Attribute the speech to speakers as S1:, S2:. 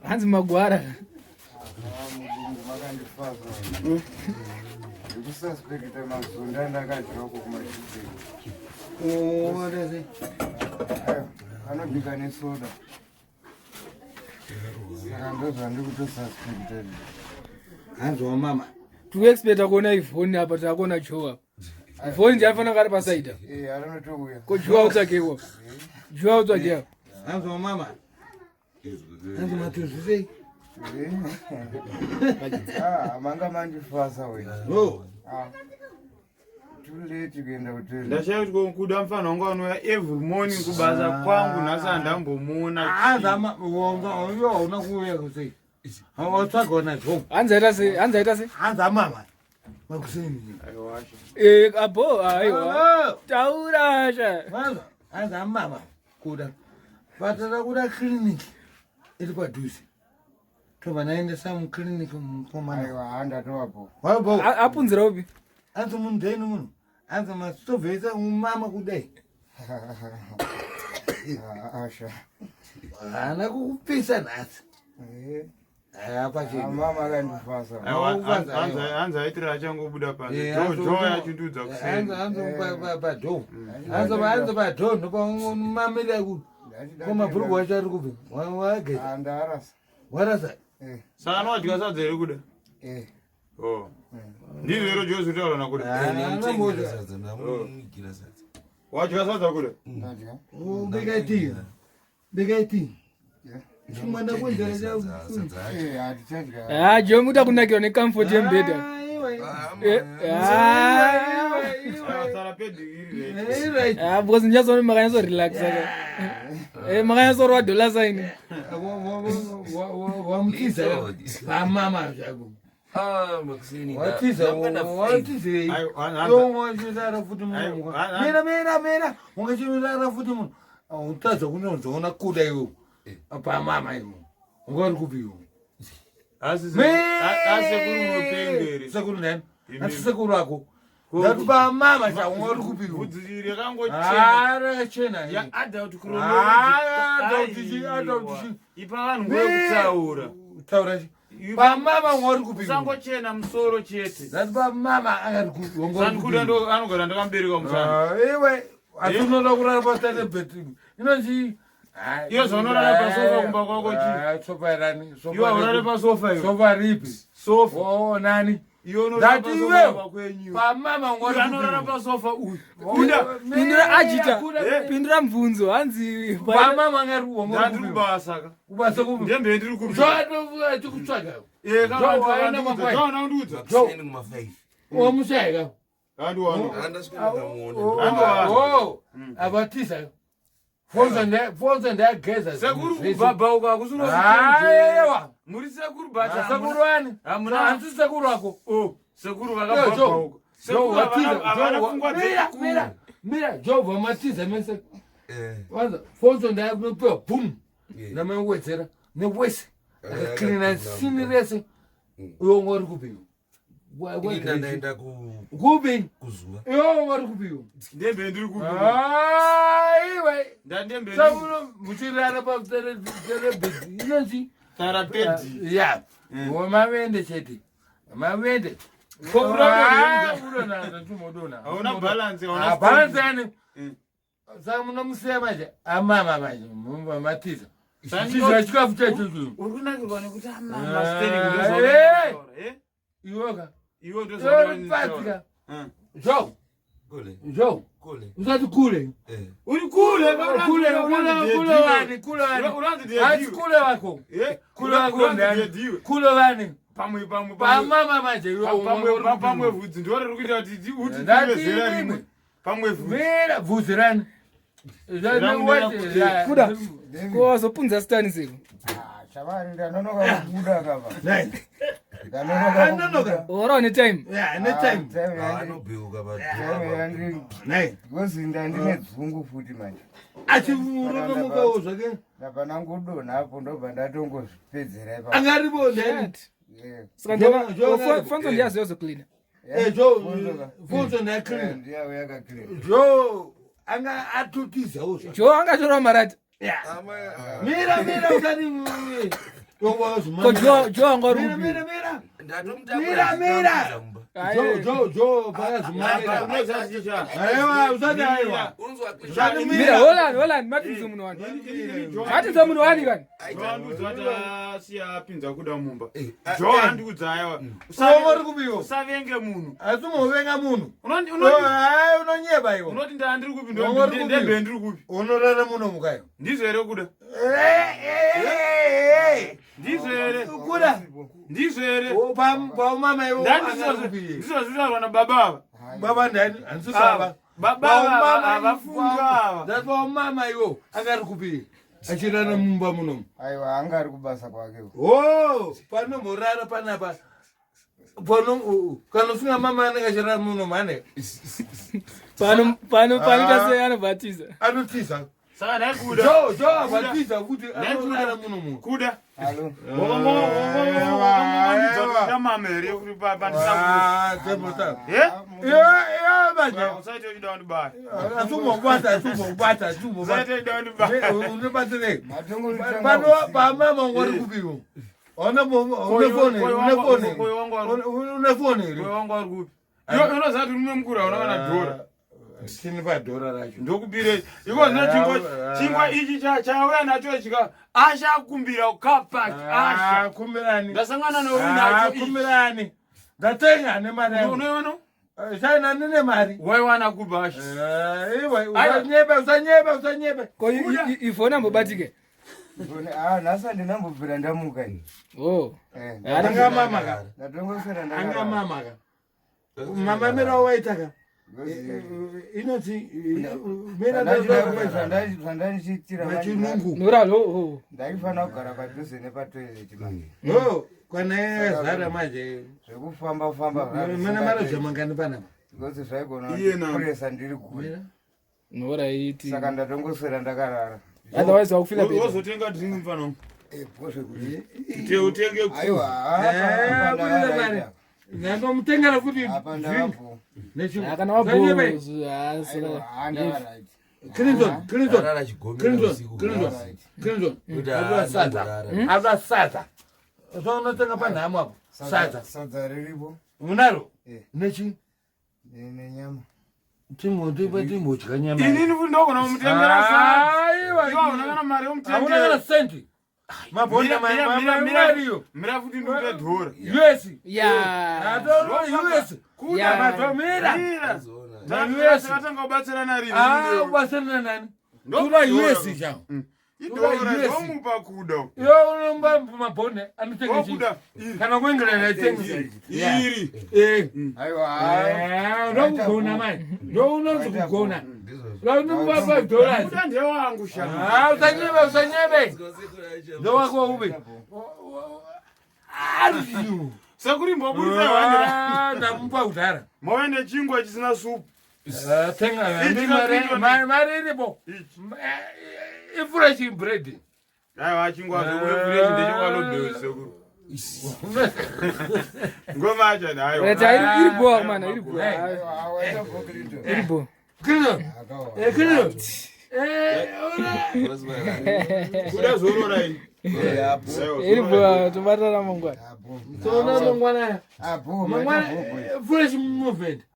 S1: Hanzi magwara.
S2: Ndikususpecta mazonda ndakadya uko kumachibheki. Anobika nesoda. Saka ndozvandikutosuspecta.
S3: Hanzi wamama.
S1: Tikuexpecta kuona Ivhoni apa takuona Joe apa. Ivhoni ndiye anofanira kunge ari pasaida.
S2: Eh, anotouya.
S1: Ko Joe autsvakewo. Joe autsvakewo.
S3: Hanzi wamama. Hanzi matuzvi sei?
S2: Ah, manga mandifasa wena.
S3: No.
S2: Ah. Too late kuenda kutoilet.
S4: Ndashaya kuti kuda mfana wangu anouya every morning kubasa kwangu nhasi handambomuona.
S3: Hanzi ama wonga uyo hauna kuuya kusei. Watsvaga Joe.
S1: Hanzi aita sei? Hanzi aita sei?
S3: Hanzi amama. Makuseni.
S4: Aiwasha.
S1: Eh, abo, aiwa.
S3: Ah.
S1: Taura sha.
S3: Vanza, hanzi amama kuda. Vatara kuda clinic iri padhuze. Tobva naendesa muclinic mukomana.
S2: Aiwa, handatovapo.
S3: Wabo.
S1: Apunzira upi?
S3: Hanzi munhu munhu. Hanzi masitobvesa mumama kudai.
S2: Ah, Asha.
S3: Haana kukupisa nhasi.
S2: Eh.
S3: Hapa
S2: Ah,
S3: chedu.
S2: mama akandifasa.
S4: Aiwa,
S3: Aukaza,
S4: hanzi-
S3: aiwa.
S4: hanzi aitira achangobuda panze.
S3: Eh,
S4: Joe
S3: hanzi
S4: Joe
S3: uno-
S4: achindiudza
S3: Hanzi
S4: kuseni.
S3: hanzi padhoo. Hanzi hanzi padhoo ndopaumamira ku. Ko mabhurugu acho ari kupi? Wageza.
S2: Ah, ndarasa.
S3: Warasa.
S2: Eh,
S4: Saka anowadya sadza here kuda?
S2: eh.
S4: Oh. Ndizvo here Joe zvitaura nakuda?
S3: Anamboza.
S5: Sadza ndamugira sadza.
S4: Wadya sadza kuda?
S2: Ndadya.
S3: Bekaiti. Bekaiti.
S2: Yeah.
S3: Chimwana kunzera
S5: Sadza sadza acho.
S2: Eh, hatichadya.
S1: Ah, Joe muda kunakirwa necomfort yemubhedha. Eh, ah.
S4: Sara pedhi iri right.
S1: Ah, because ndichazoona makanyatso relaxa ka. Eh, makanyatsorwa dollar sign.
S3: Wamutiza vamama zvako.
S5: Ah, makuseni.
S3: Watiza watizei.
S4: Aiwa, hanzi-
S3: Ungachirara futi munhu.
S4: Aiwa, hanzi-
S3: Mira mira mira. Ungachirara futi munhu. Utadza kunonzoona kuda iwe. Pamama iwe. Ungari kupi iwe?
S4: Asi sekuru munopengere.
S3: Sekuru nani?
S4: Imi.
S3: Asi sekuru ako. Ndati pamama cha ungari kupi iwe?
S4: Bvudzi iri rakangochena.
S3: Ah, rakachena.
S4: Ya adult
S3: Ah, adult
S4: chronology.
S3: chi- adult chi-
S4: Ipa vanhu nguva yekutaura.
S3: Taura chi. Pamama ungari kupi iwe?
S4: Usangochena musoro chete.
S3: Ndati pamama akari kupi? Ungari
S4: Sani
S3: kupi?
S4: kuda ndo anogara ndakamubereka musana.
S3: Ah, iwe asi unoda kurara pasitane inonzi
S4: Iwe zvaunorara pasofa kumba kwako chii?
S3: sofa rani
S4: Iwe haurare pasofa iwe.
S3: sofa ripi
S4: Sofa.
S3: Oh, nani
S4: Iwe unorara
S3: Ndati
S4: pasofa
S3: iwe.
S4: kumba kwenyu.
S3: pamama
S4: Uyu anorara pasofa uyu. Kuda.
S1: Pindura ajita.
S4: Eh.
S1: Pindura mubvunzo. Hanzi
S3: pamama ngari
S4: Ndandiri kubasa ka.
S3: kubasa kupi
S4: Ndembe ndiri kupi.
S3: zvaatovuka chikutsvaga
S4: Eh, kana
S3: Joe,
S4: vanhu
S3: waenda
S4: vakandiudza.
S3: makwai.
S4: Joe, anondiudza.
S5: Makuseni kuma 5.
S3: wamushaika
S4: Andiwana.
S5: Andasvika ndamuona.
S3: Oh, abatisa fonzo ndageza
S4: Sekuru kubhabhauka hakusina
S3: aiwa
S4: Muri sekuru but hamuna-
S3: sekuru wani
S4: hamuna-
S3: hansi sekuru ako
S4: Oh, sekuru
S3: Joe,
S4: vakabhabhauka. Sekuru havana pfungwa
S3: mira mira
S4: dzekukura.
S3: mira jovha matiza mese
S5: Eh.
S3: wanza fonzo ndakunopiwa bhum
S5: Yeah.
S3: ndamaiwedzera newese akaklina
S5: Akacleana
S3: sini rese iwe unga uri kupi
S5: Ini ndandaenda ku
S3: kupi
S5: kuzuva.
S3: iwe unga uri kupi
S4: Ndembe ndiri kupi.
S3: iwe
S4: Ndandembe ndiri
S3: samuno muchirara paterebhedhi inonzi
S4: therapedi.
S3: ya mavende chete mavende
S4: Ko urauda
S3: udonha chimodonha
S4: Hauna balance, hauna
S3: balance
S4: standing.
S3: yani saka munomusiya manje amama manje matiza
S4: Sani-
S3: chidya chikafu chacho
S4: Uri kunakirwa nekuti amama
S3: Ah,
S4: standing
S3: eh.
S4: ndozvauri eh?
S3: iwoka
S4: Iwe ndozvauri
S3: iwepatika
S4: Eh.
S3: jo
S5: Kule.
S3: jo
S5: Kule.
S3: usati kule
S5: Eh.
S4: Uri kule,
S3: kule kule kule wani kule wani
S4: Uranzi
S3: hasi kule wako
S4: Eh?
S3: kule wako
S4: Uranzi
S3: ndani
S4: dediwe.
S3: kule wani
S4: Pamwe pamwe pamwe.
S3: pamama manje iwe
S4: Pamwe pamwe vhudzi ndiro riri kuita kuti uti
S3: Ndati
S4: tive zera
S3: imwe.
S4: rimwe. Pamwe vhudzi.
S3: mira bvudzi rani
S1: Kuda. Ko wazopunza sitani seko.
S2: Ah, chavari ndanonoka kubuda kapa. Ndanonoka.
S3: Anonoka.
S1: Warawa netime.
S3: netime
S5: Ah, anobheuka
S2: Time
S5: padhuva.
S2: yandi
S3: nai
S2: because ndandine dzungu futi manje.
S3: achirotomukawo zvake
S2: Ndabva ndangodonha apo ndobva ndatongozvipedzera ipapo.
S3: angaripo ndani
S1: Shit.
S2: Yeah.
S1: Saka
S3: Joe-
S1: ndiyana
S3: Joe ngaripo.
S1: Fonzo ndiye azoyozoklina.
S2: Yeah,
S3: jo
S2: Fonzo ka.
S3: fonzo
S2: Eh,
S3: ndaclean
S2: ndiya yakaclean.
S3: jo anga atotizawo zvake
S1: Joe angatorwa marata.
S3: Mira, mira, usati
S1: Ko Jo wanga uri
S3: Mira,
S1: kupi?
S3: mira, mira.
S5: Ndatomutambura
S3: Mira, mira.
S1: Aye.
S3: Jo, Jo, Jo, pakazumamira. Aiwa, usati aiwa. Usati
S1: Mira,
S3: mira.
S1: holani, holani, matinze munhu wani. Matinze munhu wani kani?
S4: Joandiudza apinza kuda mumba. Jo andiudza aiwa.
S3: Uongo uri kupiwo.
S4: Usavenge munhu.
S3: Asi muvenga munhu.
S4: Unoti
S3: Ai, unonyeba iwe.
S4: unoti ndandiri kupi
S3: Wanga uri kupi?
S4: ndebe ndiri kupi.
S3: Unorara muno mukayo.
S4: Ndizvo here kuda? Ndizvo here?
S3: Kuda.
S4: Ndizvo here?
S3: Paumama iwe.
S4: Ndizvo zvitaurwa nababa ava.
S3: Baba ndani? Handisaba.
S4: Baba ava havafunga ava.
S3: Ndati paumama iwe angari kupi? Achirara mumba munomu.
S2: Aiwa, anga ari kubasa kwake.
S3: Oh, panomborara panapa. Pano kana usinga mama anenge achirara munomu ane
S1: Pano pano panoita sei anobhatiza.
S3: anotiza.
S4: Saka nhai kuda.
S3: Jo, Jo abatiza kuti anorara munomu.
S4: Kuda.
S2: Alo.
S4: Wangomama here kuti pandisakuda.
S3: Ah, tembota.
S4: Eh?
S3: Iyo, manje.
S4: Usaite uchida kundibaya.
S3: Asumokubata, asumokubata, asumokubata.
S4: Usaite uchida kundibaya.
S3: Unobatsirei.
S2: Matongolitanga
S3: Pano
S2: usiku.
S3: pamama ungori kupiwo. Une foni, une foni.
S4: Koyo wangu ari
S3: Une foni here?
S4: Koyo wangu ari kupi? Iwe unoziva kuti murume mukuru hauna kana dhora.
S3: Tini padhora racho.
S4: Ndokubirei. Iko zvino chingwa chingwa ichi chauya nacho chika asha kumbira kukapak asha.
S3: Ah, kumbirani.
S4: Ndasangana
S3: Ah,
S4: neunacho ichi.
S3: kumbirani. Ndatenga nemari yangu.
S4: Unoiona?
S3: Shaina ndine mari.
S4: Waiwana kubva asha.
S3: Eh, iwe usanyebe, usanyebe, usanyebe.
S1: Ko ifoni ambobatike.
S2: Ah, nhasi handinambobvira ndamuka ini.
S1: Oh.
S2: Eh,
S3: Anga mama ka.
S2: ndatongoswera
S3: Anga
S2: ndakarara.
S3: mama ka. Mama mira waita ka.
S2: Because
S3: Inoti mira
S2: zvandandichiitira
S3: Machirungu.
S1: Nora lo oh.
S2: ndaifanira kugara padhuze nepatoilet manje.
S3: Oh, kana zara manje.
S2: Zvekufamba famba
S3: Mana mara zvamangani panapa.
S2: because zvaigona
S4: Iye na-
S2: kuresa ndiri kure.
S1: Nora iti.
S2: Saka ndatongoswera ndakarara.
S1: Otherwise wakufila better.
S4: Wozotenga drink mfana wangu.
S2: Eh, bho zvekuti.
S4: Utenge
S2: Aiwa,
S3: Eh,
S2: apa
S3: kuita mari.
S2: ndakaraita.
S3: Ndandomutengera futi
S2: Apa
S3: drink.
S2: ndakabho.
S3: Nechimwe.
S1: Ah, kana
S3: Usanyebe.
S1: wabho. Ah,
S2: Aiwa, handakaraita.
S3: Clinton, Clinton,
S5: Arara chigomera
S3: Clinton,
S5: usiku.
S3: Clinton,
S2: Alright.
S3: Clinton.
S5: Kuti
S3: Atora sadza.
S5: haana
S3: Atora sadza. Unotenga panhamo apo. Sadza.
S2: Sadza riripo
S3: Unaro?
S2: Eh.
S3: Nechi?
S2: nenyama.
S3: Timbodya nyama.
S4: Inini futi ndogona kumutengera sadza.
S3: Aiwa.
S4: Iwe hauna kana mari
S3: Hauna kana
S4: yomutengera.
S3: senti. Mabonda mariyo.
S4: Mira futi ndikupe dhora.
S3: US.
S1: Yeah.
S3: Atora US.
S1: Yeah.
S3: Matomira.
S4: Mira.
S3: Ma US.
S4: Takatanga kubatsirana rini?
S3: Ah, ubatsirana nani? Tora US chao.
S4: Idhora
S3: US.
S4: ndomupa kuda.
S3: Iwe unomba mabonde anotenga chii?
S4: Wakuda. Iri.
S3: Kana kuEngland aitenga.
S4: Iri.
S3: Eh.
S2: Aiwa,
S3: Eh, ndokugona manje. Ndounonzi kugona. Ndaunomupa $5.
S4: Kuda ndewangu sha.
S3: Ah, usanyebe, usanyebe. Ndowako ube. Ariyo.
S4: Sekuri mboburitsa wandira.
S3: Ah, ndamupa kudhara.
S4: Mauya nechingwa chisina supu.
S3: Ah, tenga
S4: Ichi
S3: mari
S4: mari-
S3: mari iripo.
S4: Ichi.
S3: Ifresh bread.
S4: Aiwa chingwa zvekurechi ndechingwa sekuru. Ngoma yacho nayo.
S1: Right, iri bho mana, iri bho.
S2: Aiwa, waita bho Clinton.
S1: Iri bho.
S3: Clinton.
S2: Akawa.
S3: Eh, Clinton. Eh, ora.
S4: Kuda zorora ini.
S1: Iri bho tobatana mangwana.
S2: Ah, bho.
S3: Tsoona mangwana.
S2: Ah, bho,
S3: Mangwana
S2: maita bho, boys.
S3: fresh movement.